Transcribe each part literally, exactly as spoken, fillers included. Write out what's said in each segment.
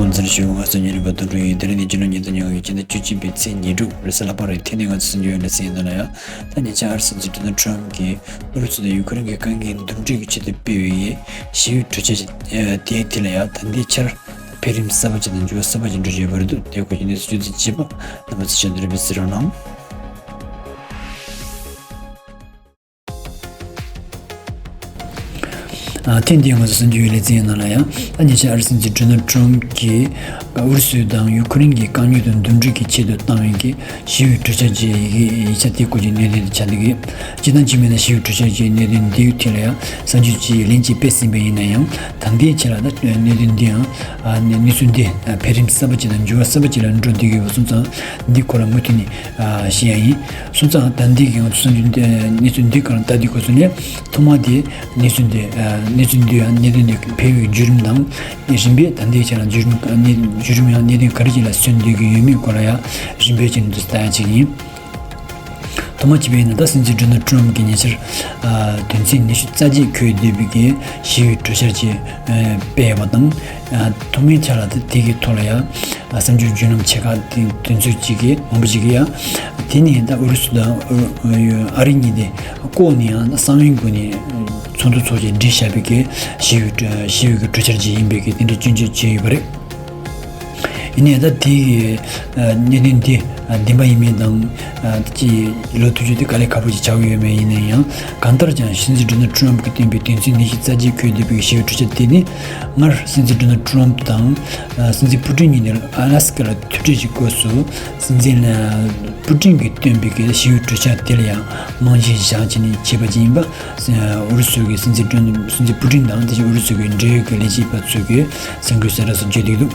ཚར་ཞུ། ང་ཚོ་ཉིན་རེ་བར་དུ་འགྲོ་ཡི་དེ་རིང་ནི་སྤྱི་ལོ་ཉིས་སྟོང་ཉི་ཤུ་རྩ་གཉིས་ཀྱི་ཕྱི་ཟླ་བཅུ་གཅིག་པའི་ཚེས་ཉེར་དྲུག་རེས་གཟའ་ལྷག་པ་རེད། དེ་ནས་ང་ཚོ་གསར་འགྱུར་ཡོད་ལ་གསན་ཡོང་ན་ཡང་། ད་ཉེ་ཆར་ཨ་རིའི་སྲིད་འཛིན་ཌོ་ནལ་ཊམ་གྱིས་ཨུ་རུ་སུ་དང་ཡུ་ཁུ་རེན་གྱི་དཀའ་ངལ་འདུམ་འགྲིག་གི་ཆེད་དུ་སྤེལ་བའི་ཞི་བའི་གྲོས་འཆར་དེའི་ཐད་ལ་ཡང་ད་ལྟའི་ཆར་འཕེལ་རིམ་གསར་པ་ཅིག་དང་འགྱུར་བ་གསར་པ་ཅིག་འགྲོ་བཞིན་ཡོད་པ་རེད་འདུག་དེ་སྐོར་གྱི་གནས་ཚུལ་བཅུད་དེ་བྱས་པ་རྣམ་པ་ཚོས་ཞལ་འདོན་རེ་བས་གཟིགས་རོགས་གནང་། ཨ། ཐེངས་འདིའི་ང་ཚོ་གསར་འགྱུར་ཡོད་ལ་གསན་ཡོང་ན་ཡང་། ཨ། ཉེ་ཆར་ཨ་རིའི་སྲིད་འཛིན་ཌོ་ནལ་ཊམ་གྱིས་ཨུ་རུ་སུ་དང་ཡུ་ཁུ་རེན་གྱི་དཀའ་ངལ་དང་འདུམ་འགྲིག་གི་ཆེད་དུ་བཏང་བའི་གི་ཞི་བའི་གྲོས་འཆར་གྱི་ཡི་གེ་ཡིག་ཆ་དེ་སྐོར་གྱི་གནད་དོན་དེ་ཆགས་འདུག་གི། སྤྱིར་བཏང་བྱས་པ་ཡིན་ན་ཞི་བའི་གྲོས་འཆར་གྱི་གནད་དོན་འདིའི་ཐད་ལ་ཡང་གསར་འགྱུར་གྱི་ལན་གཅིག་སྤེལ་ཟིན་པ་ཡིན་ན་ཡང་། ད་ལྟའི་ཆ་ལ་ད་གནད་དོན་འདི་ཡང་། ཨ། གནས་ཚུལ་འདི་འཕེལ་རིམ་གསར་པ་ཅིག་དང་འགྱུར་བ་གསར་པ་ཅིག་ལ་འགྲོ་བསྡད་ཡོད་པ་སོང་ཙང་། འདི་སྐོར་ལ་མུ་མཐུད་ནས་ཨ། བཤད་ཡ་ཡིན། སོང་ཙང་ད་འདི་གི་ང་ཚོ་གནས་ཚུལ་འདི་གང་ལ་ལྟ་དུས་སྐབས་སུ་ནས་ཐོག་མ་དེ་གནས་ཚུལ་འདི། ཨ། གནས་ཚུལ་འདི་ཡང་གནད་དོན་འདི་འཕེལ་བའི་བརྒྱུད་རིམ་དང་། རིམ་པས་ད་ལྟའི་ཆ་ལ་བརྒྱུད་རིམ་ག་གནས་བརྒྱུད་རིམ་ཡང་གནད་དོན་ག་རེ་ཅིག་ལ་སོན་བསྡད་ཀྱི་ཡོད་མེད་སྐོར་ལ་ཡང་རིམ་པས་ཅིག་འདི་ལྟ་ཡ་ཅིག་ཡིན། ཐོག་མ་བྱས་པ་ཡིན་ན། ད་སྲིད་འཛིན་ཌོ་ནལ་ཊམ་གྱིས་ཉེ་ཆར། ཨ། དོན་ཚན་ཉི་ཤུ་རྩ་གཅིག་འཁོད་བསྡད་པའི་གི་ཞི་བའི་གྲོས་འཆར་ཅིག་ཨ། སྤེལ་བ་དང་། ཨ། ཐོག་མའི་ཆ་ལ་དེ་དེ་གི་ཐོག་ལ་ཡང་། ཨ། གསར་འགྱུར་བརྒྱུད་ལམ་ཆེ་ཁག་དེ་དེ་ཚོ་གཅིག་གིས་མང་པོ་ཞིག་གིས་ཡང་། དེ་ནི་ད་ཨུ་རུ་སུ་དང་ཨུ་ཨ་རི་གཉིས་དེ་ལྐོག་ནས་ཡང་གསང་བའི་སྒོ་ནས་ཚོགས་འདུ་ཚོགས་བྱས་བསྒྲིགས་བཞག་པའི་གི་ཞི་བའི་ཞི་བའི་གི་གྲོས་འཆར་ཅིག་ཡིན་པའི་གི་དེ་འདྲའི་སྐྱོན་བརྗོད་བྱས་ཡོད་པ་རེད། ཡིན་ནའི་ད་དེ་གི་གནད་དོན་དེ་བདེན་པ་ཡིན་མིན་དང་། ཅིག་ལོ་ཐུབ་རྒྱུ་དེ་དཀའ་ལས་ཁག་པོ་ཅིག་ཆགས་ཀྱི་ཡོད་མེད་ཡིན་ན་ཡང་། གང་ལྟར་ཀྱང་སྲིད་འཛིན་ཌོ་ནལ་ཊམ་གྱིས་བཏོན་པའི་དོན་ཚན་ཉི་ཤུ་རྩ་གཅིག་འཁོད་བསྡད་པའི་ཞི་བའི་གྲོས་འཆར་དེ་ནི། སྔར་སྲིད་འཛིན་ཌོ་ནལ་ཊམ་དང་སྲིད་འཛིན་པུ་ཏིན་གཉིས་ནས་ཨ་ལ་སི་ཀ་ལ་ཐུག་འཕྲད་ཀྱི་སྐབས་སུ། སྲིད་འཛིན་པུ་ཏིན་གྱིས་བཏོན་པའི་གི་ཞི་བའི་གྲོས་འཆར་དེ་ལ་ཡང་རྨང་གཞི་བཞག་བྱས་ནས་བྱས་པ་ཅིག་ཡིན་པ། ཨུ་རུ་སུ་གི་སྲིད་འཛིན་ཀྲུང་སྲིད་འཛིན་པུ་ཏིན་དང་དེ་བཞིན་ཨུ་རུ་སུ་གི་འབྲེལ་ཡོད་ཀྱི་ལས་བྱེད་པ་ཚོས་ཀྱིས་གསར་འགོད་གསལ་བསྒྲགས་སུ་བརྗོད་བསྡད་འདུག་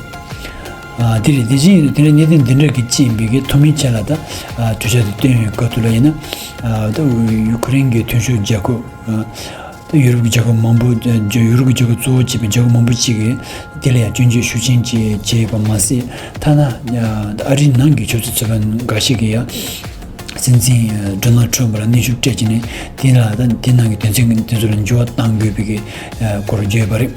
ཨ། དེ་རེད། དེ་བཞིན་དེ་རིང་གནད་དོན་འདི་འདྲ་གི་ཅིག་ཡིན་པའི་གི་ཐོག་མའི་ཆ་ལ་ད། ཨ། གྲོས་འཆར་དེ་བཏོན་ཡོད་སྐབས་དུ་ལ་ཡིན་ན། ཨ། ད་ཡུ་ཁུ་རེན་གྱི་མཐུན་ཕྱོགས་རྒྱལ་ཁབ། ཨ། ད་ཡུ་རོབ་ཀྱི་རྒྱལ་ཁབ་མང་པོ། ཨ། ཡུ་རོབ་ཀྱི་རྒྱལ་ཁབ་གཙོ་བོ་བྱས་པའི་རྒྱལ་ཁབ་མང་པོ་ཅིག་གིས་དེ་ལ་ཡང་སྐྱོན་བརྗོད་ཤུགས་ཆེན་ཅིག་བྱས་ཡོད་པ་མ་ཟད། ཐ་ན་ཨ་རིའི་ནང་གི་ཆབ་སྲིད་ཚོགས་པ་འགའ་ཤས་ཀྱིས་ཡང་སྲིད་འཛིན་ཌོ་ནལ་ཊམ་ལ་གནོན་ཤུགས་སྤྲད་ཀྱི་ནས། དེ་ལ་ད་དེ་ནང་གི་དོན་ཚན་དེ་ཚོ་ལ་འགྱུར་བ་གཏང་དགོས་པའི་གི་སྐོར་བརྗོད་པ་རེད།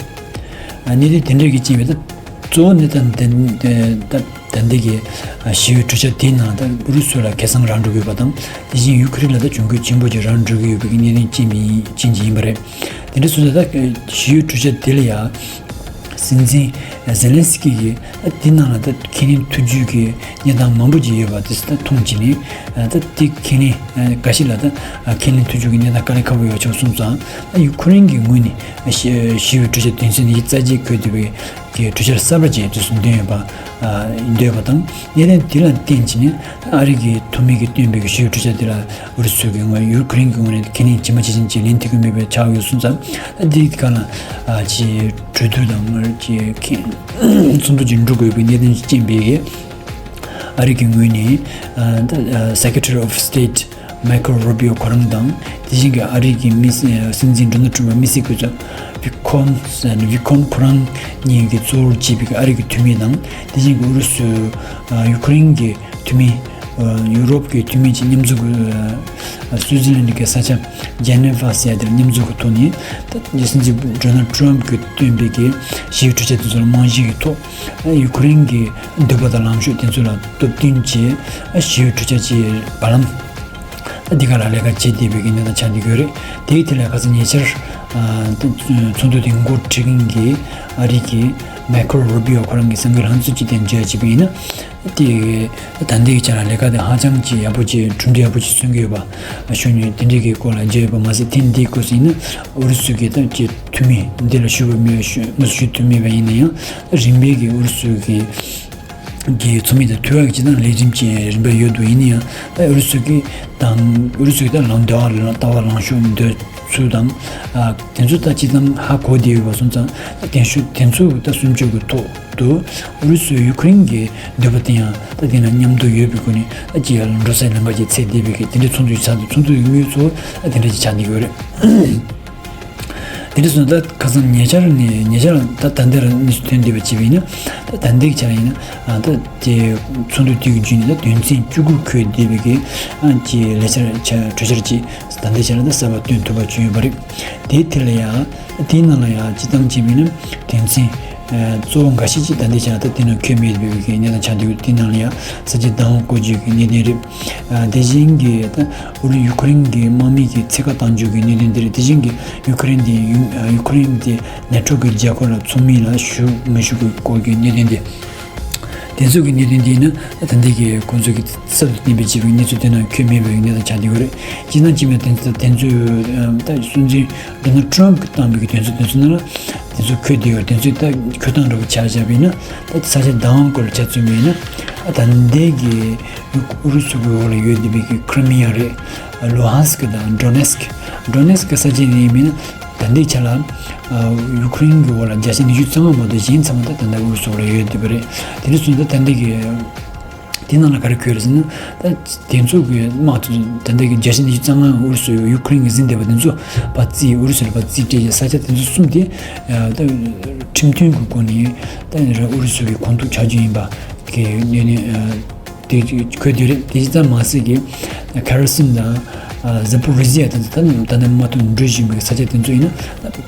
ཨ། གནད་དོན་དེ་འདྲ་གི་ཅིག་ཡིན་པའི་ད་གཙོ་བོ་ནི་ད་ད་ད་ད་འདི་གི་ཞི་བའི་གྲོས་འཆར་དེའི་ནང་ད་ཨུ་རུ་སུ་ལ་ཁེ་བཟང་རག་འགྲོ་གི་ཡོད་པ་དང་། དེ་བཞིན་ཡུ་ཁུ་རེན་ལ་ད་གྱོང་གུད་ཆེན་པོ་ཅིག་རག་འགྲོ་གི་ཡོད་པའི་གནད་དོན་ཅན་ཡིན་ཅན་ཅིག་ཡིན་པ་རེད། དེ་འདྲ་སོང་ཙང་ད་ཞི་བའི་གྲོས་འཆར་དེ་ལ་ཡང་སྲིད་འཛིན་ཟེ་ལན་སི་ཀི་གིས་དེ་ནང་ལ་ད་ཁས་ལེན་ཐུབ་རྒྱུ་གི་གནས་སྟངས་མང་པོ་ཅིག་ཡོད་པ་དེ་ད་མཐོང་བྱས་ནས། ད་དེ་ཁས་ལེན་འགའ་ཞིག་ལ་ད་ཁས་ལེན་ཐུབ་རྒྱུ་གི་གནས་སྟངས་དཀའ་ལས་ཁག་པོ་ཡོད་ཆོག་སོང་ཙང་། ད་ཡུ་ཁུ་རེན་གྱི་ངོས་ནས་ཞི་བའི་གྲོས་འཆར་དོན་ཚན་ཉི་ཤུ་རྩ་གཅིག་འཁོད་བསྡད་པའི་གི་གྲོས་འཆར་གསར་པ་ཅིག་དུས་སུ་འདོན་ཡོད་པ། ཨ། འདོད་པ་དང་། གནད་དོན་དེ་ལ་བརྟེན་བྱས་ནས་ཨ་རི་གི་འཐུས་མི་གིས་བཏོན་པའི་གི་ཞི་བའི་གྲོས་འཆར་དེ་ལ་ཨུ་རུ་སུ་གི་ངོས། ཡུ་ཁུ་རེན་གྱི་ངོས་ནས་ཁས་ལེན་ཇི་མ་ཇི་བཞིན་ཅིག་ལེན་ཐུབ་ཀྱི་མེད་པའི་ཆགས་ཡོད་སོང་ཙང་། ད་འདི་ག་ལ་ཨ་ཅིག་གྲོས་བསྡུར་དང་ཅིག་ཚོགས་འདུ་ཅིག་འགྲོ་དགོས་པའི་གནད་དོན་ཅིག་ཅན་པའི་གི་ཨ་རི་གི་ངོས་ནས། ཨ། ད་Secretary of State Marco Rubio ཁོ་རང་དང་། དེ་བཞིན་གྱི་ཨ་རི་གི་མི་སྲིད་སྲིད་འཛིན་ཌོ་ནལ་ཊམ་གྱི་མི་སྲིད་འགོས་ཚོགས་ཝི་ཁོན། ཝི་ཁོན་ཁོ་རང་གཉིས་ཀྱིས་གཙོ་བོར་བྱས་པའི་ཨ་རི་གི་འཐུས་མི་དང་། དེ་བཞིན་གྱི་ཨུ་རུ་སུ། ཨ། ཡུ་ཁུ་རེན་གྱི་འཐུས་མི། ཨ། ཡུ་རོབ་ཀྱི་འཐུས་མི་བཅས་མཉམ་འཛོམས་ཀྱིས། ཨ། སུའུ་ཙི་ལན་གྱི་ས་ཆ་ཇེ་ནེ་ཝ་ཟེར་ཡ་དེར་མཉམ་འཛོམས་ཀྱི་ཐོག་ནས། ད་སྲིད་འཛིན་ཌོ་ནལ་ཊམ་གྱིས་བཏོན་པའི་གི་ཞི་བའི་གྲོས་འཆར་དེ་ཚོ་ལ་རྨང་གཞི་གི་ཐོག་ཨ། ཡུ་ཁུ་རེན་གྱི་འདོད་པ་དང་ལངས་ཕྱོགས་དེ་ཚོ་ལ་སྟོབས་བསྟུན་བྱས། ཨ། ཞི་བའི་གྲོས་འཆར་གྱི་བར་ལམ། ཨ། འདི་ག་ལ་ལས་ཀ་བྱེད་བསྡད་པའི་གི་གནས་སྟངས་ཆགས་བསྡད་ཡོད་རེད། དེའི་ཐད་ལ་ཁ་སང་ཉེ་ཆར། ཨ། ཚོགས་འདུ་དེ་འགོ་ཁྲིད་མཁན་གྱི་ཨ་རི་གི་མར་ཁོ་རུ་བྷི་ཨོ་ཁོ་རང་གིས་གསར་འགོད་ལྷན་ཚོགས་ཅིག་དེ་མཇལ་བྱས་པ་ཡིན་ན། དེ་ད་ལྟའི་ཆ་ལ་ལས་ཀ་དེ་ཧ་ཅང་གི་ཡག་པོ་ཅིག་གྲུབ་འབྲས་ཡག་པོ་ཅིག་སོན་གྱི་ཡོད་པ། ཤུགས་ནས་དེ་འདྲའི་གི་སྐོར་ལ་བརྗོད་ཡོད་པ་མ་ཟད། ཐེངས་འདིའི་སྐབས་སུ་ཡིན་ན་ཨུ་རུ་སུ་གི་ད་ཅིག་འཐུས་མི་འདི་ལ་ཞུ་བ་མེད། ཞུ་དངོས་སུ་ཞུ་ཐུབ་མེད་པ་ཡིན་ན་ཡང་། རིམ་པས་ཀྱི་ཨུ་རུ་སུ་གི་གི་ཚོགས་མི་དང་ཐུག་ཡག་གི་སྤྱིར་བཏང་ལས་རིམ་གྱི་རིམ་པ་ཡོད་འདུག་ཡིན་ན་ཡང་། ཨུ་རུ་སུ་གི་དང་ཨུ་རུ་སུ་གི་ད་ལངས་འདོད་པ་ལངས་ལྟ་བ་ལངས་ཕྱོགས་འདོད་ཚུལ་དང་། ཨ། དེ་ཚོ་ད་སྤྱིར་བཏང་ཧ་གོ་བསྡད་ཡོད་པ་སོང་ཙང་། དེ་ཚོ་དེ་ཚོ་ད་སུམ་ཅུ་གི་ཐོག་ཏུ་ཨུ་རུ་སུ་ཡུ་ཁུ་རེན་གྱི་འདོད་པ་དེ་ཡང་ད་དེ་ན་མཉམ་དུ་ཡོད་པའི་སྒོ་ནས། ཨ། ཅིག་ཡར་འགྲོ་སའི་ལམ་ཁ་ཅིག་འཚོལ་བསྡད་པའི་གི་དེ་འདྲའི་ཚོགས་འདུ་ཞིག་ཚར་འདུག་ཚོགས་འདུ་ཡི་དངོས་ཚོགས་ཨ་དེ་འདྲ་ཅིག་ཆགས་བསྡད་ཡོད་རེད། དེ་འདྲ་སོང་ཙང་ད་ཁ་སང་ཉེ་ཆར་ནས་ཉེ་ཆར་ད་ད་ལྟར་གནས་ཚུལ་ཐོན་བསྡད་པ་བྱས་པ་ཡིན་ན། ད་ད་ལྟའི་ཆར་ཡིན་ན། ཨ། ད་དེ་ཚོགས་འདུ་དེ་གི་བརྒྱུད་ནས་ད་དོན་ཚན་བཅུ་དགུ་འཁོད་བསྡད་པའི་གི་ཨ་ཅིག་ལས་འཆར་ཆ་གྲོས་འཆར་ཅིག་ད་ལྟའི་ཆར་ད་གསར་པ་བཏོན་ཐུབ་པ་བྱུང་ཡོད་པ་རེད། དེའི་ཐད་ལ་ཡང་། དེའི་ནང་ལ་ཡང་སྤྱིར་བཏང་བྱས་པ་ཡིན་ན་དོན་ཚན་ གཙོ་བོ་འགའ་ཤས་ཅིག་ད་ལྟའི་ཆ་ལ་ད་དེ་ནང་འཁོད་མེད་པའི་གི་གནས་སྟངས་ཆགས་འདུག་དེ་ནང་ལ་ཡང་ས་ཆ་བདག་དབང་བཀོལ་སྤྱོད་ཀྱི་གནད་དོན་རེད། དེ་བཞིན་གྱི་ད་ཨུ་རུ་ཡུ་ཁུ་རེན་གྱི་དམག་མི་གི་ཚད་བཀག་བཏང་རྒྱུ་གི་གནད་དོན་དེ་རེད། དེ་བཞིན་གྱི་ཡུ་ཁུ་རེན་དེ་ཡུ་ཡུ་ཁུ་རེན་དེ་ནེ་ཊོ་གི་རྒྱལ་ཁབ་ལ་ཚོགས་མི་ལ་ཞུགས་མི་ཞུགས་ཀྱི་སྐོར་གྱི་གནད་དོན་དེ། དེ་ཚོ་གི་གནད་དོན་དེ་ནི་ད་ལྟ་གི་ཁོང་ཚོ་གི་གསར་དུ་གཏན་འབེབས་བྱས་པའི་གནས་ཚུལ་དེ་ནང་འཁོད་མེད་པའི་གནས་སྟངས་ཆགས་བསྡད་ཡོད་རེད། སྤྱིར་བཏང་སྤྱི་མི་དེ་ཚོ་དེ་ཚོ་ད་སྲིད་འཛིན་ཌོ་ནལ་ཊམ་གྱིས་བཏང་པའི་གི་དོན་ཚན་དེ་ཚོ་ནང་ལ་དེ་ཚོ་འཁོད་བསྡད་ཡོད། དེ་ཚོ་ད་འཁོད་སྟངས་འདྲ་པོ་ཆ་བཞག་པ་ཡིན་ན། ད་ས་ཆ་བདག་དབང་སྐོར་ལ་ཆ་མཚོན་པ་ཡིན་ན། ད་ལྟའི་གི་ཨུ་རུ་སུ་གི་འོག་ལ་ཡོད་བསྡད་པའི་གི་ཁི་རི་མི་ཡ་རེད། ལུ་ཧན་སི་ཀི་དང་ཌོ་ནེ་སི་ཀི། ཌོ་ནེ་སི་ཀི་ས་ཆ་ནས་ཡིན་ན། ད་ལྟའི་ཆ་ལ་ཡུ་ཁུ་རེན་གྱི་འོག་ལ་བརྒྱ་ཆ་ཉི་ཤུ་རྩ་ལྔ་མ་གཏོགས་གཞན་ཚང་མ་ད་ད་ལྟ་ཨུ་རུ་སུ་འོག་ལ་ཡོད་བསྡད་པ་རེད། དེ་འདྲ་སོང་ཙང་ད་ལྟ་གི་དེ་ནང་ལ་ག་རེ་འཁོད་རེད་ཟེར་ན། ད་དེ་ཚོ་གི་དམག་དེ་ཚོ་ད་ལྟ་གི་བརྒྱ་ཆ་ཉི་ཤུ་རྩ་ལྔ་ཨུ་རུ་སུ་ཡུ་ཁུ་རེན་གྱིས་ཟིན་བསྡད་པ་དེ་ཚོ་ཕར་རྩིས། ཨུ་རུ་སུ་ལ་ཕར་རྩིས་སྤྲད་བྱས་ས་ཆ་དེ་ཚོ་གསུམ་དེ་ད་ཁྲིམས་མཐུན་གྱི་སྒོ་ནས་ད་ཨུ་རུ་སུ་གི་ཁོངས་གཏོགས་ཆགས་རྒྱུ་ཡིན་པ་གི་གནས་ནས། དེ་འཁོད་དེ་རེད། དེ་ཙམ་མ་ཟད་ཀྱི་ཁེ་ར་སིན་དང་ཟ་པོ་རི་ཟི་ཡ་དང་ད་ད་ནས་མ་ཐུག་འགྲོ་བཞིན་པའི་ས་ཆ་དེ་ཚོ་ཡིན་ན།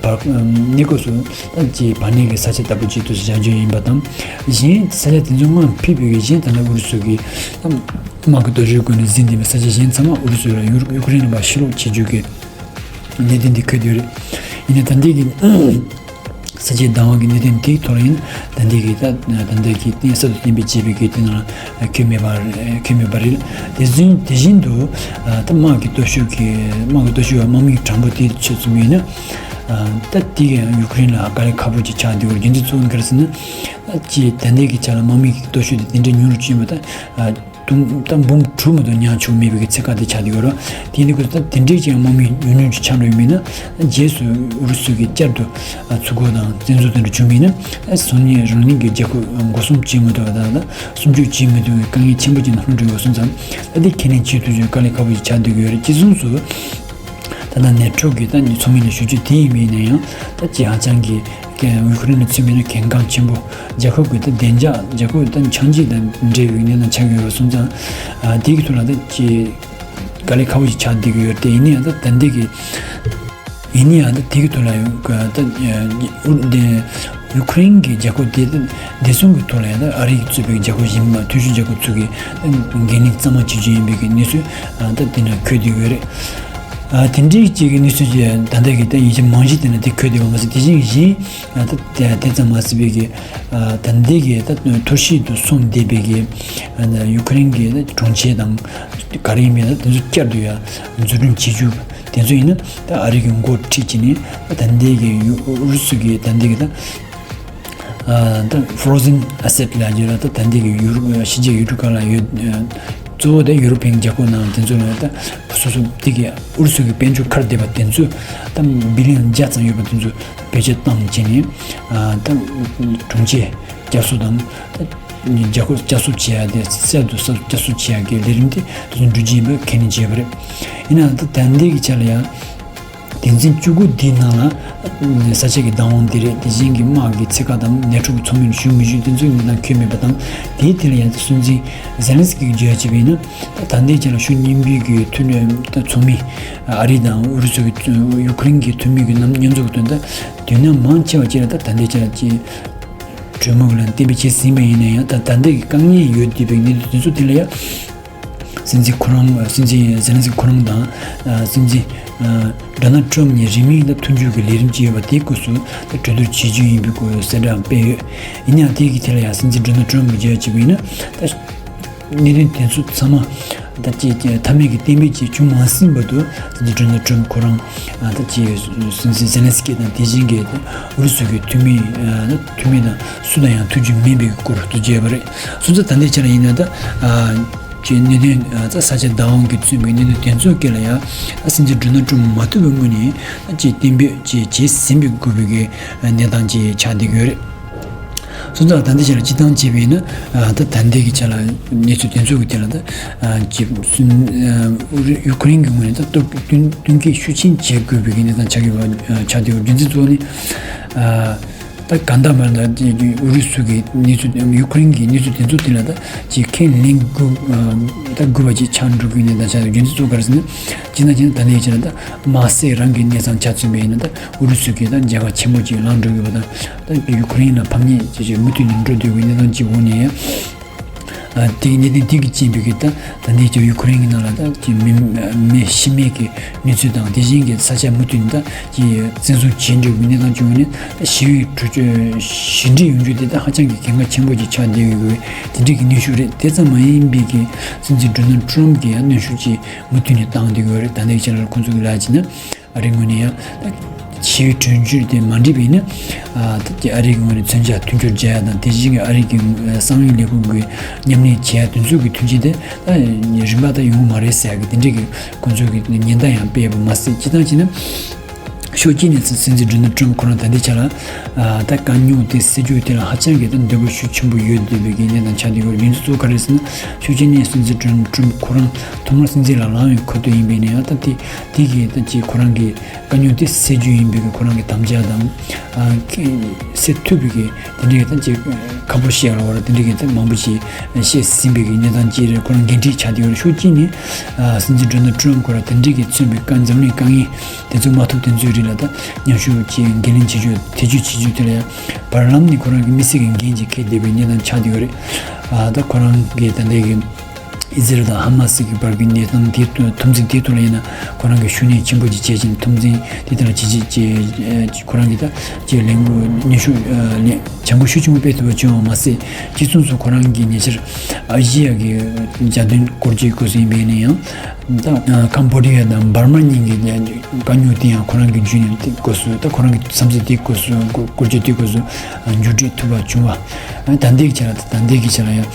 བར་གནས་སྐབས་སུ་ད་ཀྱི་བར་གནས་ཀྱི་ས་ཆ་ལྟ་བུ་ཅིག་ཏུ་བཞག་རྒྱུ་ཡིན་པ་དང་། གཞན་ས་ཆ་དེ་ཚོ་སྔོན་ཕུད་པའི་གཞན་ད་ནས་ཨུ་རུ་སུ་གི་དམག་གི་སྟོབས་ཤུགས་ཀུན་ནས་ཟིན་བསྡད་པའི་ས་ཆ་གཞན་ཚང་མ་ཨུ་རུ་སུ་ལ་ཡུ་ཡུ་ཁུ་རེན་ལ་ཕར་ཕྱིར་སློག་བྱེད་རྒྱུ་གི་གནད་དོན་དེ་འཁོད་ཡོད་རེད། ཡིན་ནའི་ད་ལྟའི་གི་ས་ཆའི་བདག་དབང་གི་གནད་དོན་དེའི་ཐོག་ལ་ཡིན། ད་ལྟའི་གི་ད་ད་ལྟའི་གི་གཏན་གསར་དུ་གཏན་འབེབས་བྱས་པའི་གི་དེ་ནང་འཁོད་མེད་པ་འཁོད་མེད་པ་རེད། དེ་བཞིན་དེ་བཞིན་དུ་ད་དམག་གི་སྟོབས་ཤུགས་ཀྱི་དམག་གི་སྟོབས་ཤུགས་དམག་མི་གྲངས་འབོར་དེ་ཆ་མཚོན་པ་ཡིན་ན། ད་དེ་གི་ཡང་ཡུ་ཁུ་རེན་ལ་དཀའ་ལས་ཁག་པོ་ཅིག་ཆགས་བསྡད་ཡོད་རེད། རྒྱུ་མཚན་གཙོ་བོ་ག་རེ་ཟེར་ན། ད་ཅི་ད་ལྟའི་གི་ཆ་ལ་དམག་མི་གི་སྟོབས་ཤུགས་དེ་དེ་འདྲའི་ཉུང་རུ་ཕྱིན་པ་ད། དུང་ད་འབུམ་དྲུག་མ་གཏོགས་ཉར་ཆོག་མེད་པའི་ཚད་བཀག་དེ་ཆགས་བསྡད་ཡོད་རེད། དེ་ཡིན་དུས་ད་དེ་འདྲའི་ཅིག་དམག་མི་ཉུང་ཉུང་ཅིག་ཆགས་འགྲོ་ཡི་མིན་ན། རྗེས་སུ་ཨུ་རུ་སུ་གིས་བསྐྱར་དུ་ཚུར་རྒོལ་དང་བཙན་འཛུལ་དེ་འདྲ་བྱུང་མིན་ན། སང་ཉིན་རང་ཉིད་ཀྱི་རྒྱལ་ཁབ་སྒོ་སྲུང་བྱེད་མི་ཐུབ་པ་དང་། སྲུང་སྐྱོབ་བྱེད་མི་ཐུབ་པའི་དཀའ་ངལ་ཆེན་པོ་ཅིག་ནང་ལྷུང་འགྲོ་ཡོད་སོང་ཙང་། ད་དེ་ཁས་ལེན་བྱེད་ཐུབ་རྒྱུ་དཀའ་ལས་ཁག་པོ་ཅིག་ཆགས་བསྡད་ཀྱི་ཡོད་རེད། གཅིག་མཚུངས་སུ། ད་ལྟ་ནེ་ཊོ་གི་ད་ཚོགས་མི་ནས་ཞུ་རྒྱུ་དེ་ཡིན་པ་ཡིན་ན་ཡང་། ད་ཅི་ཧ་ཅང་གི་ཡུ་ཁུ་རེན་ལ་མཚོན་པ་ཡིན་ན་གལ་འགངས་ཆེན་པོ། རྒྱལ་ཁབ་ཀྱི་ད་བདེ་འཇགས། རྒྱལ་ཁབ་ད་ཆགས་འཇིག་དང་འབྲེལ་བའི་གནས་སྟངས་ཆགས་ཀྱི་ཡོད་པ་སོང་ཙང་། དེ་གི་ཐོག་ལ་ད་ཅི་དཀའ་ལས་ཁག་པོ་ཞིག་ཆགས་བསྡད་ཀྱི་ཡོད་རེད་དེ། ཡིན་ན་ཡང་ད་ད་ལྟ་གི་ཡིན་ན་ཡང་ད་དེ་གི་ཐོག་ལ་ཡང་ད་ཨུ་དེ་ཡུ་ཁུ་རེན་གྱི་རྒྱལ་ཁབ་དེ་ད་བདེ་སྲུང་གི་ཐོག་ལ་ཡང་ད་ཨ་རི་གིས་གཙོས་པའི་རྒྱལ་ཁབ་གཞན་མ་མཐུན་ཕྱོགས་རྒྱལ་ཁབ་ཚོ་གིས་འགན་ལེན་གཙང་མ་བྱེད་རྒྱུ་ཡིན་པའི་གི་གནས་ཚུལ་ད་དེ་ན་འཁོད་བསྡད་ཡོད་རེད། ཨ། དེ་འདྲའི་ཅིག་གི་གནས་ཚུལ་ཅིག་ད་ལྟ་གི་ད་ཡིན་གཅིག་མིན་གཅིག་དེ་ན་དེ་འཁོད་བསྡད་པ་མ་ཟད། དེ་བཞིན་གཞན་ད་དེ་ཙམ་མ་ཟད་པའི་གི་ད་ལྟའི་གི་ད་འཐོར་ཞིག་ཏུ་སོང་བསྡད་པའི་གི་ཡུ་ཁུ་རེན་གི་ད་གྲོང་ཁྱེར་དང་ག་རེ་ཡིན་མིན་ད་དེ་ཚོ་བསྐྱར་དུ་ཡང་འཛུགས་སྐྲུན་བྱེད་རྒྱུ་དེ་ཚོ་ཡིན་ན། ད་ཨ་རི་གི་འགོ་ཁྲིད་ཀྱི་ནས་ད་ལྟའི་གི་ཡུ་ཨུ་རུ་སུ་གི་ད་ལྟའི་གི་ད། ད་frozen asset ལབ་ཀྱི་ཡོད་ར། ད་ད་འདི་གི་ཡུ་རོབ་ཕྱི་རྒྱལ་ཡུལ་གྲུ་ཁག་ལ་ཡོད། གཙོ་བོ་དེ་ཡུ་རོ་པིན་རྒྱལ་ཁབ་ནང་དེ་ཚོ་ལ་ད་སོ་སོ་དེ་གི་ཨུ་རུ་སུ་གི་དཔལ་འབྱོར་ཁ་བསྡད་པ་དེ་ཚོ་ད་བི་ལི་ཡོན་བརྒྱ་ཙམ་ཡོད་པ་དེ་ཚོ་བེད་སྤྱོད་བཏང་བྱས་ནས། ད་གྲོང་ཁྱེར་བསྐྱར་གསོ་དང་། ད་རྒྱལ་ཁབ་བསྐྱར་གསོ་བྱེད་ཡ་དེ་གསར་དུ་བསྐྱར་གསོ་བྱེད་ཡ་གི་ལས་རིམ་དེ་དེ་ཚོ་འགྲོ་གི་ཡིན་པ་ཁས་ལེན་བྱས་པ་རེད། ཡིན་ནའང་ད་ད་འདི་གི་ཆ་ལ་ཡང་། དོན་ཚན་བཅུ་དགུ་འདིའི་ནང་ལ་ས་ཆ་གི་བདག་དབང་དེ་རེད། དེ་བཞིན་གྱི་དམག་གི་ཚད་བཀག་དང་ནེ་ཊོ་གི་ཚོགས་མི་ཞུགས་མི་ཞུགས་དེ་ཚོའི་གནས་སྟངས་འཁོད་མེད་པ་དང་། དེའི་ཐད་ལ་ཡང་སྲིད་འཛིན་ཛེ་ལན་སི་ཀི་གིས་བརྗོད་ཡ་བྱས་པ་ཡིན་ན། ད་ད་ལྟའི་ཆ་ལ་ཕྱོགས་གཉིས་པོའི་གི་མཐུན་ཚོགས་མི་ཨ་རི་དང་ཨུ་རུ་སུ་གི་ཡུ་ཁུ་རེན་གྱི་འཐུས་མི་གི་རྣམ་མཉམ་འཛོམས་ཀྱི་དོན་དུ་དུས་ནམ་མང་ཆེ་བ་ཅིག་ལ་ད་ད་ལྟའི་ཆ་ལ་ཅིག་གྲོས་མོལ་གྱི་ལམ་གཏན་འབེབས་བྱས་ཟིན་པ་ཡིན་ན་ཡང་། ད་ད་ལྟའི་གི་དཀའ་ངལ་ཡོད་བསྡད་པའི་གནད་དོན་དེ་ཚོ་དེ་ལ་ཡང་། སྲིད་འཛིན་ཁོ་རང་། སྲིད་འཛིན་ཛེ་ལན་སི་ཁོ་རང་དང་། ཨ། སྲིད་འཛིན། ཨ། ཌོ་ནལ་ཊམ་གཉིས་རིང་མིན་ད་མཐུན་འགྱུར་གྱི་ལས་རིམ་ཅིག་ཡོད་པ་དེའི་སྐབས་སུ་ད་གྲོས་བསྡུར་བྱེད་རྒྱུ་ཡིན་པའི་སྐོར་གསལ་བསྒྲགས་སྤེལ་ཡོད། ཡིན་ཡང་དེ་གི་ཐད་ལ་ཡང་སྲིད་འཛིན་ཌོ་ནལ་ཊམ་གྱིས་བརྗོད་པ་ཡིན་ན། ད་གནད་དོན་དེ་ཚོ་ཚང་མ་ད་ཅིག་མཐའ་མའི་གི་གཏན་འབེབས་ཅིག་བྱུང་མ་ཟིན་བར་དུ་སྲིད་འཛིན་ཌོ་ནལ་ཊམ་ཁོ་རང་། ཨ། ད་ཅིག་སྲིད་འཛིན་ཛེ་ལན་སི་ཀི་དང་དེ་བཞིན་གྱི་ཨུ་རུ་སུ་གི་འཐུས་མི། ཨ། འཐུས་མི་དང་སུ་དང་ཡང་ཐུག་རྒྱུ་མིན་པའི་སྐོར་དུ་བརྗོད་པ་རེད། སོང་ཙང་ད་ལྟའི་ཆ་ལ་ཡིན་ན་ད། ཨ། ཀྱི་གནད་དོན། ཨ། ས་ཆ་བདག་དབང་གིས་མཚོན་པའི་གནད་དོན་དེ་ཚོའི་སྐོར་ལ་ཡང་སྲིད་འཛིན་ཌོ་ནལ་ཊམ་མ་ཐུག་པའི་སྔོན་ནས་ཅིག་གཏན་འབེབས་ཅིག་བྱས་ཟིན་པའི་དགོས་པའི་གི་གནས་སྟངས་ཅིག་ཆགས་བསྡད་ཀྱི་ཡོད་རེད། སོང་ཙང་ད་ལྟའི་ཆ་ལ་སྤྱིར་བཏང་བྱས་པ་ཡིན་ན། ཨ། ད་ད་ལྟའི་གི་ཆ་ལ་གནས་ཚུལ་དེ་ཚོའི་གི་ཐད་ལ་ད། ཨ། ཅིག་སུན། ཨ། ཡུ་ཁུ་རེན་གྱི་ངོས་ནས་ད་སྟོབས་བསྟུན་བསྟུན་མཁས་ཤུགས་ཆེན་བྱེད་དགོས་པའི་གི་གནས་སྟངས་ཆགས་ཀྱི་ཡོད་པ། ཨ། ཆགས་བསྡད་ཡོད། རྒྱུ་མཚན་གཙོ་བོ་ནི། ཨ། ད་གང་ལྟར་མ་ལ་ཨུ་རུ་སུ་གི་གནས་ཚུལ་ཡུ་ཁུ་རེན་གྱི་གནས་ཚུལ་དེ་ཚོ་དེ་ལ་ད་ཅིག་ཁས་ལེན་དགོས། ད་དགོས་པ་ཅིག་ཆགས་འགྲོ་གི་ཡོད་ནས། ད་ཆ་རྒྱུ་མཚན་གཙོ་བོ་ག་རེ་ཟེར་ན། ཅི་ན་ཅི་ན་ད་ལས་ཅི་ན་ད་དམག་སའི་རང་གི་གནས་ཚང་ཆ་མཚོན་པ་ཡིན་ན། ད་ཨུ་རུ་སུ་གི་ད་རྒྱལ་ཁ་ཆེན་པོ་ཅིག་ལངས་འགྲོ་གི་ཡོད་པ་དང་། ད་ཡུ་ཁུ་རེན་ལ་ཕམ་ཉེས་ཅིག་ཅིག་མུ་མཐུད་ནས་འགྲོ་སྡོད་པའི་གནས་སྟངས་ཅིག་འོག་ནས། ཨ། དེ་གི་གནད་དོན་དེ་གི་རྐྱེན་པས་ཀྱི་ད་ད་ལྟའི་ཀྱི་ཡུ་ཁུ་རེན་གྱི་ནང་ལ་ད་ཀྱི་མི་མི་ཤི་རྨས་ཀྱི་གནས་ཚུལ་དང་། དེ་བཞིན་གྱི་ས་ཆ་མུ་མཐུད་ནས་ད་ཀྱི་བཙན་བཟུང་བྱེད་འགྲོ་བའི་གནས་སྟངས་བྱུང་ནས། ད་ཞི་བའི་གྲོས་ཆོད་ཞི་འགྲིག་ཡོང་རྒྱུ་དེ་ད་ཧ་ཅང་གི་གལ་འགངས་ཆེན་པོ་ཅིག་ཆགས་བསྡད་ཡོད་པའི་དེ་འདྲའི་གི་གནོན་ཤུགས་རེད། དེ་ཙམ་མ་ཡིན་པའི་གི་སྲིད་འཛིན་ཌོ་ནལ་ཊམ་གྱི་ཡང་གནོན་ཤུགས་ཀྱིས་མུ་མཐུད་ནས་བཏང་བསྡད་ཡོད་རེད། ད་ལྟའི་ཆ་ལ་ཁོང་ཚོ་གི་ལབ་ཡ་བྱས་ན། ཨ་རིའི་ངོས་ནས་ཡང་ད་ཞི་བའི་གྲོས་ཆོད་དེ་མ་འགྲིག་པ་ཡིན་ན། ཨ། ད་ཀྱི་ཨ་རིའི་ངོས་ནས་མཚོན་ཆ་མཐུན་སྦྱོར་བྱེད་ཡ་དང་། དེ་བཞིན་གྱི་ཨ་རི་གི་གསང་བའི་ལས་ཁུངས་ཀྱི་མཉམ་ལས་བྱེད་ཡ་དེ་ཚོ་གི་མཐུན་རྐྱེན་དེ་ད་རིམ་པ་ད་ཡོང་མ་རེད་ཟེར་ཡ་གི་དེ་འདྲའི་གི་ཁོང་ཚོ་གི་ཉེན་བརྡ་ཡང་སྤེལ་བ་མ་ཟད། སྤྱིར་བཏང་བྱས་ན་ཕྱོགས་གཅིག་ནས་སྲིད་འཛིན་ཌོ་ནལ་ཊམ་ཁོ་རང་ད་ལྟའི་ཆ་ལ། ཨ། ད་དཀའ་རྙོག་དེ་སེལ་རྒྱུ་དེ་ལ་ཧ་ཅང་གི་ད་འདོད་པ་ཤུགས་ཆེན་པོ་ཡོད་བསྡད་པའི་གི་གནས་སྟངས་ཆགས་བསྡད་ཡོད་རེད། རྒྱུ་མཚན་གཙོ་བོ་ག་རེ་ཟེར་ན། ཕྱོགས་གཅིག་ནས་སྲིད་འཛིན་ཌོ་ནལ་ཊམ་ཁོ་རང་ཐོག་མར་སྲིད་འཛིན་ལ་ལངས་པའི་ཁ་ཐུག་ཡིན་པས་ན་ཡང་། ད་དེ་དེ་གི་ད་ཅིག་ཁོ་རང་གི་དཀའ་རྙོག་དེ་སེལ་རྒྱུ་ཡིན་པའི་གི་ཁོ་རང་གི་དམ་བཅའ་དང་། ཨ། ཁེ་སེལ་ཐུབ་པའི་གི་དེ་འདྲའི་གི་ད་ཅིག་ཁ་ཕོ་བཤད་ཡ་ལ་བར་དེ་འདྲའི་གི་ད་མང་པོ་ཞིག་བཤད་ཟིན་པའི་གི་གནས་སྟངས་ཅིག་རེད། ཁོ་རང་འགན་འཁྲི་ཆགས་བསྡད་ཡོད་རེད། ཕྱོགས་གཅིག་ནས། ཨ། སྲིད་འཛིན་ཌོ་ནལ་ཊམ་ཁོ་རང་དེ་འདྲའི་གི་མཚོན་པའི་དཀའ། འཛམ་གླིང་དཀའ་ངལ་དེ་ཚོ་མ་ཐུབ་དེ་ཚོའི་རིགས་ལ་ད་མཉམ་ཞུགས་ཀྱི་འགན་ལེན་བྱེད་རྒྱུ། ཐེ་བྱུས་བྱེད་རྒྱུ་དེ་ལ་ཡང་བར་ལམ་ནས་ཁོ་རང་གི་མི་སེར་གི་འགན་ཅིག་འཁྱེར་བསྡད་པའི་གནས་སྟངས་ཆགས་བསྡད་ཡོད་རེད། ཨ། ད་ཁོ་རང་གི་ད་ལྟའི་གི་ཨི་ཟི་རལ་དང་ཧ་མ་སི་གི་བར་གྱི་གནས་སྟངས་དེ་ཐོག་འཐབ་འཛིང་དེ་ཐོག་ལ་ཡིན་ན་ཁོ་རང་གིས་ཤུགས་སྣོན་ཆེན་པོ་ཅིག་བྱས་ཤིང་། འཐབ་འཛིང་དེ་ལྟར་བྱེད་ཆེད་ཀྱི་ཁོ་རང་གིས་ད་ཀྱི་ལས་འགུལ་སྣེ་ཤུགས་ལེན་བྱ་འགུལ་ཤུགས་ཆེན་པོ་སྤེལ་ཐུབ་པ་བྱུང་བ་མ་ཟད། གཅིག་མཚུངས་སུ་ཁོ་རང་གིས་ཉེ་ཆར་ཨེ་ཤི་ཡ་གི་འཇར་འདོན་སྐོར་གྱི་སྐོར་སུ་ཡིན་པའི་ནི་ཡང་། ད་ཀམ་བྷོ་ཌི་ཡ་དང་འབར་མ་གཉིས་ཀྱི་དཀའ་རྙོག་དེ་ཡང་ཁོ་རང་གིས་བརྒྱུད་ནས་དེ་སྐོར་སུ། ད་ཁོ་རང་གི་བསམ་ཚུལ་དེ་སྐོར་སུ། སྐོར་སྐྱོད་དེ་སྐོར་སུ་མཇུག་སྒྲིལ་ཐུབ་པ་བྱུང་བ། ད་ལྟའི་ཆ་ལ། ད་ལྟའི་གི་ཆ་ལ་ཡང་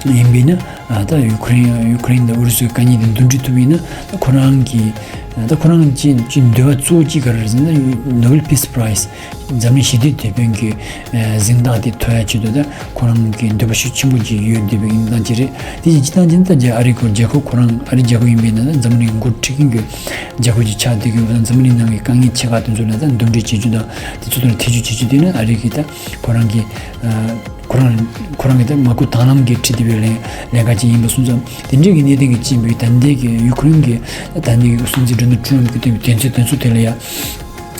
ཡིན་པས་ན། ཨ། ད་ཡུ་ཁུ་རེན་ཡུ་ཁུ་རེན་དང་ཨུ་རུ་སུའི་དཀའ་ངལ་དེ་འདུམ་འགྲིག་ཐུབ་པ་ཡིན་ན། ད་ཁོ་རང་གི། ད་ཁོ་རང་གི་ཅིག་འདོད་པ་གཙོ་བོ་གཅིག་ག་རེ་རེད་ཟེར་ན། ནོ་བེལ་ཕིས་པ་རའི་ཛི། འཛམ་གླིང་ཞི་བདེའི་དེད་དཔོན་གྱི་ཨ་གཟེངས་རྟགས་དེ་ཐོབ་ཡ་ཆེད་དུ་ད་ཁོ་རང་གི་འདོད་པ་ཤུགས་ཆེན་པོ་ཅིག་ཡོད་བསྡད་པའི་གནས་སྟངས་ཅིག་རེད། དེ་བཞིན་སྤྱིར་བཏང་བྱས་ན་ད་རྒྱ། ཨ་རིའི་སྐོར་རྒྱལ་ཁབ་ཁོ་རང་། ཨ་རི་རྒྱལ་ཁབ་ཡིན་པས་ན་ད་འཛམ་གླིང་འགོ་ཁྲིད་མཁན་གྱི་རྒྱལ་ཁབ་ཅིག་ཆགས་བསྡད་ཀྱི་ཡོད་པ་དང་། འཛམ་གླིང་ནང་གི་དཀའ་ངལ་ཆེ་ཁག་དེ་ཚོ་ལ་ད་འདུམ་འགྲིག་བྱེད་རྒྱུ་དང་། དེ་ཚོ་དང་ཐེ་བྱུས་བྱེད་རྒྱུ་དེ་ནི་ཨ་རི་གི་ད་ཁོ་རང་གི། ཨ། ཁོ་རང་ཁོ་རང་གི་ད་མ་བསྐུལ་དང་ལེན་གྱིས་ཁྲིད་བསྡད་པའི་ལས་ལས་ཀ་ཅིག་ཡིན་པ་སོང་ཙང་། དེ་འདྲའི་གི་གནད་དོན་གྱི་རྐྱེན་པས་ད་ལྟའི་གི་ཡུ་ཁུ་རེན་གྱི་ད་ལྟའི་གི་སྲིད་འཛིན་ཌོ་ནལ་ཊམ་གྱིས་བཏོན་པའི་དོན་ཚན་དོན་ཚན་དེ་ལ་ཡང་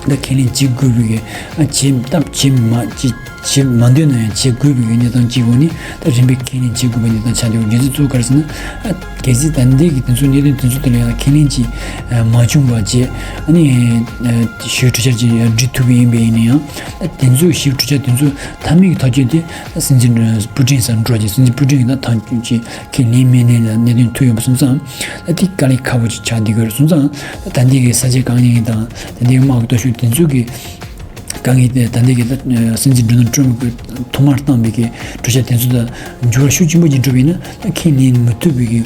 ད་ཁས་ལེན་བྱེད་དགོས་པའི་གི། ཨ། བྱེད་ད་བྱེད་མ་བྱེད་བྱེད་མ་འདོད་ན་ཡང་བྱེད་དགོས་པའི་གི་གནས་སྟངས་ཅིག་འོག་ནས། ད་རིམ་པས་ཁས་ལེན་བྱེད་དགོས་པའི་གནས་སྟངས་ཆགས་བསྡད་ཡོད། རྒྱུ་མཚན་གཙོ་བོ་ག་རེ་ཟེར་ན། ཨ། གལ་སྲིད་ད་ལྟའི་གི་དེ་ཚོ་གནད་དོན་དེ་ཚོ་དེ་ལ་ཡང་ཁས་ལེན་ཅིག་ཨ་མ་བྱུང་བ་བྱས། ཨ་ནི་ཨ་ཞི་བའི་གྲོས་འཆར་ཅིག་ཡང་སྒྲིག་ཐུབ་པ་ཡིན་པ་ཡིན་ན་ཡང་། ཨ། དེ་ཚོ་ཞི་བའི་གྲོས་འཆར་དེ་ཚོ་མཐའ་མའི་གི་ཐག་གཅོད་དེ་ད་སྲིད་འཛིན་པུ་ཏིན་སར་འགྲོ་རྗེས། སྲིད་འཛིན་པུ་ཏིན་གྱིས་ད་ཐག་གཅོད་ཅིག་ཁས་ལེན་མི་ལེན་ལ་གནད་དོན་ཐུག་ཡོད་པ་སོང་ཙང་། ད་དེ་དཀའ་ལས་ཁག་པོ་ཅིག་ཆགས་བསྡད་ཀྱི་ཡོད་རེད། སོང་ཙང་ད་ལྟའི་གི་ས་ཆའི་དཀའ་ངལ་དང་། ད་ལྟའི་གི་དམག་གི་སྟོབས་ཤུགས་དེ་ཚོ་གི་དཀའ་ངལ་དེ། ད་ལྟའི་གི་ད་སྲིད་འཛིན་ཌོ་ནལ་ཊམ་གྱིས་ཐོག་མར་བཏང་པའི་གི་གྲོས་འཆར་དེ་ཚོ་དང་འགྱུར་བ་ཤུགས་ཆེན་པོ་ཅིག་འགྲོ་བ་ཡིན་ན། ད་ཁས་ལེན་མི་ཐུབ་པའི་གི་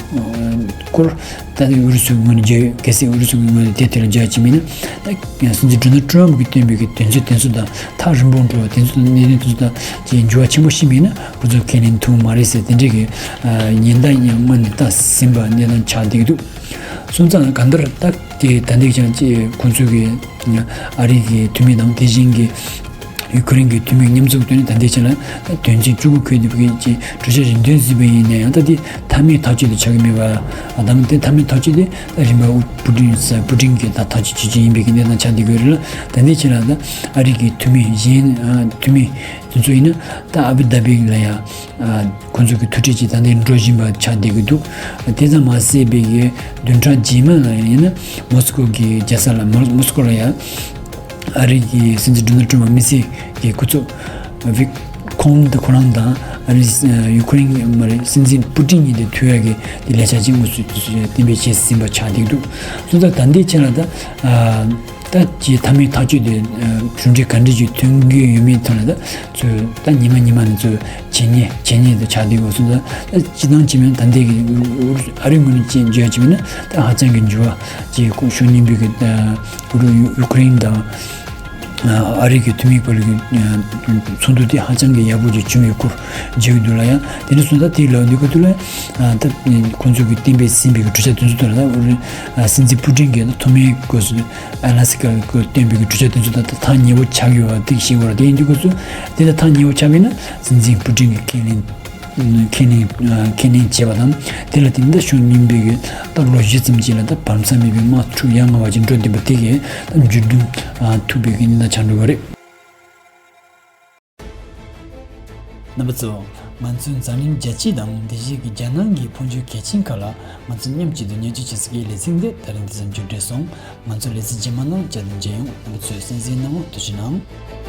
སྐོར། ད་ལྟའི་ཨུ་རུ་སུའི་ངོས་ནས་བརྗོད། གལ་སྲིད་ཨུ་རུ་སུའི་ངོས་ནས་དེ་དེ་ལ་བརྗོད་ཅིག་མིན་ན། ད་སྲིད་འཛིན་ཌོ་ནལ་ཊམ་གྱིས་བཏོན་པའི་གི་དོན་ཚན་དེ་ཚོ་དང་ཐག་རིང་པོ་འགྲོ་བ། དེ་ཚོ་དང་གནད་དོན་དེ་ཚོ་དང་ཅིག་འགྱུར་བ་ཆེན་པོ་ཕྱིན་པ་ཡིན་ན། ཁོ་ཚོས་ཁས་ལེན་ཐུབ་མ་རེད་ཟེར། དེ་འདྲའི་གི་ཨ་ཉེན་བརྡ་ཡང་སྔོན་ནས་བཏང་ཟིན་པ་གནས་སྟངས་ཆགས་བསྡད་ཀྱི་འདུག། སོང་ཙང་གང་ལྟར་ད་དེ་ད་ལྟའི་ཆ་ལ་ཅིག་ཁོང་ཚོའི་གི་ཨ་རིའི་གི་འཐུས་མི་དང་། དེ་བཞིན་གི་ཡུ་ཁུ་རེན་གྱི་འཐུས་མི་མཉམ་འཛོམས་དོན་ནི་ད་ལྟའི་ཆ་ལ་དོན་ཚན་བཅུ་དགུ་འཁོད་བསྡད་པའི་ཅིག་གྲོས་འཆར་རེ་འདོན་ཟིན་པ་ཡིན་ན་ཡང་། ད་དེ་མཐའ་མའི་ཐག་གཅོད་དེ་ཆགས་ཀྱི་མེད་པ་དང་། དེ་མཐའ་མའི་ཐག་གཅོད་དེ་ད་རིམ་པ་པུ་ཏིན་ས་པུ་ཏིན་གྱིས་ད་ཐག་གཅོད་བྱེད་ཀྱི་ཡིན་པའི་གི་གནས་སྟངས་ཆགས་བསྡད་ཀྱི་ཡོད་རེད་ལ། ད་ལྟའི་ཆ་ལ་ད་ཨ་རི་གི་འཐུས་མི་གཞན། ཨ། འཐུས་མི་དེ་ཚོ་ཡིན་ན་ད་ཨ་བུ་དྷ་བི་ལ་ཡང་ཨ་ཁོང་ཚོ་གི་ཐུག་འཕྲད་ཅིག་ད་ལྟའི་འགྲོ་བཞིན་པ་ཆགས་བསྡད་ཀྱི་འདུག། དེ་ཙམ་མ་ཟད་པའི་གི་བདུན་ཕྲག་རྗེས་མ་ལ་ཡིན་ན་མོ་སི་ཀོ་གི་རྒྱལ་ས་ལ། མོ་མོ་སི་ཀོ་ལ་ཡང་ཨ་རི་གི་སྲིད་འཛིན་ཌོ་ནལ་ཊམ་མི་སེར་གྱི་སྐུ་ཚབ་ཝིག་ཁོང་དང་། ཁོ་རང་དང་ཨ་རི་ཡུ་ཁུ་རེན་མ་རེད། སྲིད་འཛིན་པུ་ཏིན་གཉིས་དེ་ཐུག་ཡ་གི་དེ་ལས་འཆར་ཅིག་དངོས་སུ་གཏན་འབེབས་བྱས་ཟིན་པ་ཆགས་བསྡད་འདུག། སོང་ཙང་ད་ལྟའི་ཆ་ལ་ད་ཨ་ད་ཀྱི་མཐའ་མའི་ཐག་གཅོད་དེ་གྲུབ་འབྲས་ག་འདྲ་ཅིག་ཐོན་གྱི་ཡོད་མེད་ཐོག་ལ་ད་ཚོས་ད་ཉི་མ་ཉི་མ་ནས་ཚོས་བྱེད་ཉེས་བྱེད་ཉེས་དེ་ཆགས་བསྡད་ཡོད། སོང་ཙང་ད་སྤྱིར་བཏང་བྱས་པ་ཡིན་ན། ད་ལྟའི་གི་ཨ་རིའི་ངོས་ནས་བྱས་བརྗོད་ཡ་བྱས་པ་ཡིན་ན། ད་ཧ་ཅང་གི་འགྱུར་བ་ཅིག་ཤུགས་སྣོན་པའི་གི་ཨ་ཡུ་ཡུ་ཁུ་རེན་དང་ ཨ་རི་གི་འཐུས་མི་བར་གྱི་ཚོགས་འདུ་དེ་ཧ་ཅང་གི་ཡག་པོ་ཅིག་བྱུང་བའི་སྐོར་བརྗོད་ཀྱི་འདུག་ལ། ཡང་དེ་འདྲ་སོང་ཙང་དེ་ལ་འདི་ག་དུས་ལ་ད་ཁོང་ཚོ་གིས་གཏན་འབེབས་ཟིན་པའི་གྲོས་འཆར་དེ་ཚོ་དང་ད་སྲིད་འཛིན་པུ་ཏིན་གྱིས་ཐོག་མའི་སྐབས་སུ་ཨ་ལ་སི་ཀར་བཏོན་པའི་གྲོས་འཆར་དེ་ཚོ་དང་ད་ཐག་ཉེ་བོ་ཆགས་ཡོད་པ་དེ་ཤེས་དགོས་རེད། དེ་ཡིན་དུས་སྐབས་སུ་དེ་ལ་ཐག་ཉེ་བོ་ཆགས་པས་ན་སྲིད་འཛིན་པུ་ཏིན་གྱིས་ཁས་ལེན། ཁས་ལེན་ཁས་ལེན་བྱས་པ་དང་། དེ་ལ་དེ་ནི་ད་ཕྱོགས་གཉིས་པོའི་གི་ད་ལོ་བཞི་ཙམ་ཅིག་ལ་ད་བར་མཚམས་མེད་པའི་དམག་འཁྲུག་ཡ་ང་བ་ཅིག་འགྲོ་བསྡད་པ་དེ་གས་ད་མཇུག་བསྡུ་ཐུབ་པའི་གི་གནས་སྟངས་ཆགས་འགྲོ་གི་རེད། རྣམ་པ་ཚོ། ང་ཚོའི་འཛམ་གླིང་རྒྱལ་སྤྱི་དང་དེ་བཞིན་གྱི་རྒྱལ་ནང་གི་འཕོ་འགྱུར་གལ་ཆེན་ཁག་ལ་ང་ཚོ་མཉམ་གཅིག་ཏུ་སྙན་སྒྲོན་བྱེད་ས་ཀྱི་ལེ་ཚན་འདི་ད་རིང་འདི་ཙམ་མཇུག་སྒྲིལ་སོང་། ང་ཚོ་ལེ་ཚན་རྗེས་མ་ནང་བསྐྱར་དུ་མཇལ་ཡོང་། རྣམ་པ་ཚོས་གསན་གཟིགས་གནང་བར་ཐུགས་རྗེ་གནང་།